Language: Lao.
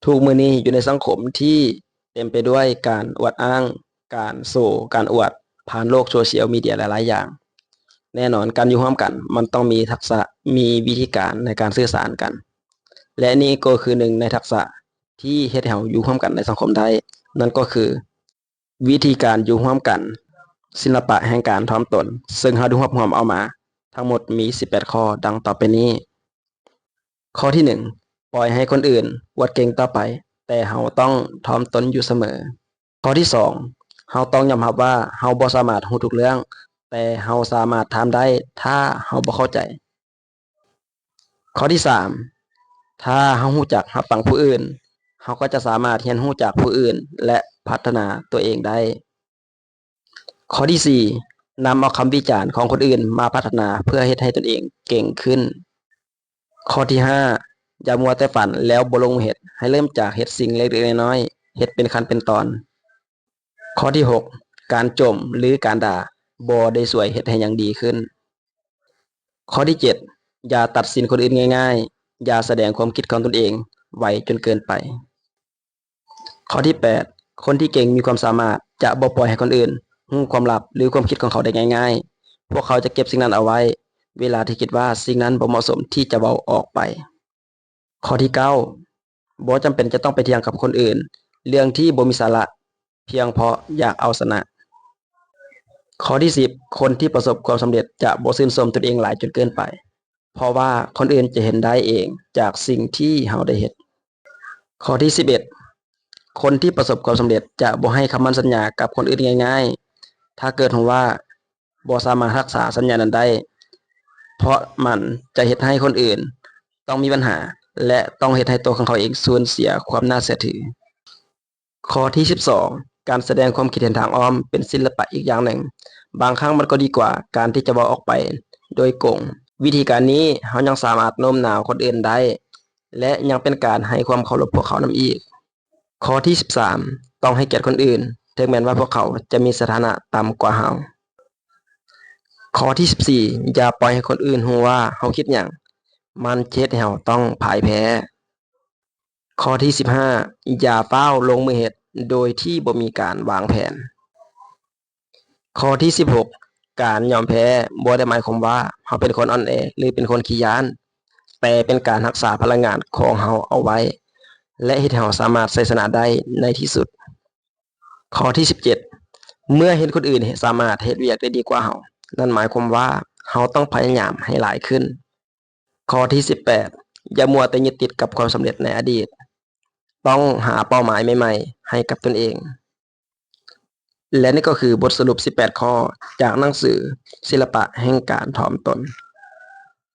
ທຸກມື້ນີ້ຢູ່ໃນສັງຄົມທີ່ເຕັມໄປດ້ວຍການອວດອ້າງ, ການໂຊ, ການອວດ ຜ່ານໂລກໂຊຊຽວມີເດຍຫຼາຍໆຢ່າງ. ແນ່ນອນ, ການຢູ່ຮ່ວມກັນມັນຕ້ອງມີທັກສະ, ມີວິທີການໃນການສື່ສານກັນ. ແລະ ນີ້ກໍຄືໜຶ່ງໃນທັກສະທີ່ເຮັດໃຫ້ເຮົາຢູ່ຮ່ວມກັນໃນສັງຄົມໄດ້, ນັ້ນກໍຄື ວິທີການຢູ່ຮ່ວມກັນ, ສິລະປະແຫ່ງການຖ່ອມຕົນ, ເຊິ່ງເຮົາໄດ້ຮວບຮວມເອົາມາທັງໝົດມີສິບແປດຂໍ້ ດັ່ງຕໍ່ໄປນີ້. ຂໍ້ທີໜຶ່ງ, ປ່ອຍໃຫ້ຄົນອື່ນອວດເກັ່ງຕໍ່ໄປ, ແຕ່ເຮົາຕ້ອງຖ່ອມຕົນຢູ່ສະເໝີ. ຂໍ້ທີສອງ, ເຮົາຕ້ອງຍອມຮັບວ່າເຮົາບໍ່ສາມາດຮູ້ທຸກເລື່ອງ, ແຕ່ເຮົາສາມາດຖາມໄດ້ຖ້າເຮົາບໍ່ເຂົ້າໃຈ. ຂໍ້ທີສາມ, ຖ້າເຮົາຮູ້ຈັກຮັບຟັງຜູ້ອື່ນ, ເຮົາກໍຈະສາມາດຮຽນຮູ້ຈາກຜູ້ອື່ນ ແລະ ພັດທະນາຕົວເອງໄດ້. ຂໍ້ທີສີ່, ນຳເອົາຄຳວິຈານຂອງຄົນອື່ນມາພັດທະນາເພື່ອເຮັດໃຫ້ຕົນເອງເກັ່ງຂຶ້ນ. ຂໍ້ທີຫ້າ, ຢ່າມົວແຕ່ຝັນແລ້ວບໍ່ລົງມືເຮັດ, ໃຫ້ເລີ່ມຈາກເຮັດສິ່ງເລັກໆນ້ອຍໆ, ເຮັດເປັນຂັ້ນເປັນຕອນ. ຂໍ້ທີຫົກ, ການຈົ່ມ ຫຼື ການດ່າ ບໍ່ໄດ້ຊ່ວຍເຮັດໃຫ້ຫຍັງດີຂຶ້ນ. ຂໍ້ທີເຈັດ, ຢ່າຕັດສິນຄົນອື່ນງ່າຍໆ, ຢ່າສະແດງຄວາມຄິດຂອງຕົນເອງໄວຈົນເກີນໄປ. ຂໍ້ທີແປດ, ຄົນທີ່ເກັ່ງມີຄວາມສາມາດຈະບໍ່ປ່ອຍໃຫ້ຄົນອື່ນຮູ້ຄວາມລັບ ຫຼື ຄວາມຄິດຂອງເຂົາໄດ້ງ່າຍໆ. ພວກເຂົາຈະເກັບສິ່ງນັ້ນເອົາໄວ້ ເວລາທີ່ຄິດວ່າສິ່ງນັ້ນບໍ່ເໝາະສົມທີ່ຈະເວົ້າອອກໄປ. ຂໍ້ທີເກົ້າ, ບໍ່ຈຳເປັນຈະຕ້ອງໄປຖຽງກັບຄົນອື່ນເລື່ອງທີ່ບໍ່ມີສາລະ ພຽງເພາະຢາກເອົາຊະນະ. ຂໍ້ທີສິບ, ຄົນທີ່ປະສົບຄວາມສຳເລັດຈະບໍ່ຊື່ນຊົມຕົນເອງຫຼາຍຈົນເກີນໄປ, ເພາະວ່າຄົນອື່ນຈະເຫັນໄດ້ເອງຈາກສິ່ງທີ່ເຮົາໄດ້ເຮັດ. ຂໍ້ທີສິບເອັດ, ຄົນທີ່ປະສົບຄວາມສຳເລັດຈະບໍ່ໃຫ້ຄຳໝັ້ນສັນຍາກັບຄົນອື່ນງ່າຍໆ ຖ້າເກີດຮູ້ວ່າບໍ່ສາມາດຮັກສາສັນຍານັ້ນໄດ້, ເພາະມັນຈະເຮັດໃຫ້ຄົນອື່ນຕ້ອງມີບັນຫາ ແລະ ຕ້ອງເຮັດໃຫ້ຕົວຂອງເຂົາເອງສູນເສຍຄວາມໜ້າເຊື່ອຖື. ຂໍ້ທີສິບສອງ, ການສະແດງຄວາມຄິດເຫັນທາງອ້ອມເປັນສິລະປະອີກຢ່າງໜຶ່ງ. ບາງຄັ້ງມັນກໍດີກວ່າການທີ່ຈະເວົ້າອອກໄປໂດຍກົງ. ວິທີການນີ້ເຮົາຍັງສາມາດໂນ້ມນ້າວຄົນອື່ນໄດ້ ແລະ ຍັງເປັນການໃຫ້ຄວາມເຄົາລົບພວກເຂົານຳອີກ. ຂໍ້ທີສິບສາມ, ຕ້ອງໃຫ້ກຽດຄົນອື່ນ, ເຖິງແມ່ນວ່າພວກເຂົາຈະມີສະຖານະຕ່ຳກວ່າເຮົາ. ຂໍ້ທີສິບສີ່, ຢ່າປ່ອຍໃຫ້ຄົນອື່ນຮູ້ວ່າເຮົາຄິດຫຍັງ, ມັນຈະເຮັດໃຫ້ເຮົາຕ້ອງພ່າຍແພ້. ຂໍ້ທີສິບຫ້າ, ຢ່າຟ້າວລົງມືເຮັດໂດຍທີ່ບໍ່ມີການວາງແຜນ. ຂໍ້ທີສິບຫົກ, ການຍອມແພ້ບໍ່ໄດ້ໝາຍຄວາມວ່າເຮົາເປັນຄົນອ່ອນແອ ຫຼື ເປັນຄົນຂີ້ຢ້ານ, ແຕ່ເປັນການຮັກສາພະລັງງານຂອງເຮົາເອົາໄວ້ ແລະ ເຮັດໃຫ້ເຮົາສາມາດໄຊຊະນະໄດ້ໃນທີ່ສຸດ. ຂໍ້ທີສິບເຈັດ, ເມື່ອເຫັນຄົນອື່ນສາມາດເຮັດວຽກໄດ້ດີກວ່າເຮົາ, ນັ້ນໝາຍຄວາມວ່າເຮົາຕ້ອງພະຍາຍາມໃຫ້ຫຼາຍຂຶ້ນ. ຂໍ້ທີສິບແປດ, ຢ່າມົວແຕ່ຍຶດຕິດກັບຄວາມສຳເລັດໃນອະດີດ, ຕ້ອງຫາເປົ້າໝາຍໃໝ່ໆໃຫ້ກັບຕົນເອງ. ແລະ ນີ້ກໍຄືບົດສະຫຼຸບສິບແປດຂໍ້ຈາກໜັງສື ສິລະປະແຫ່ງການຖ່ອມຕົນ.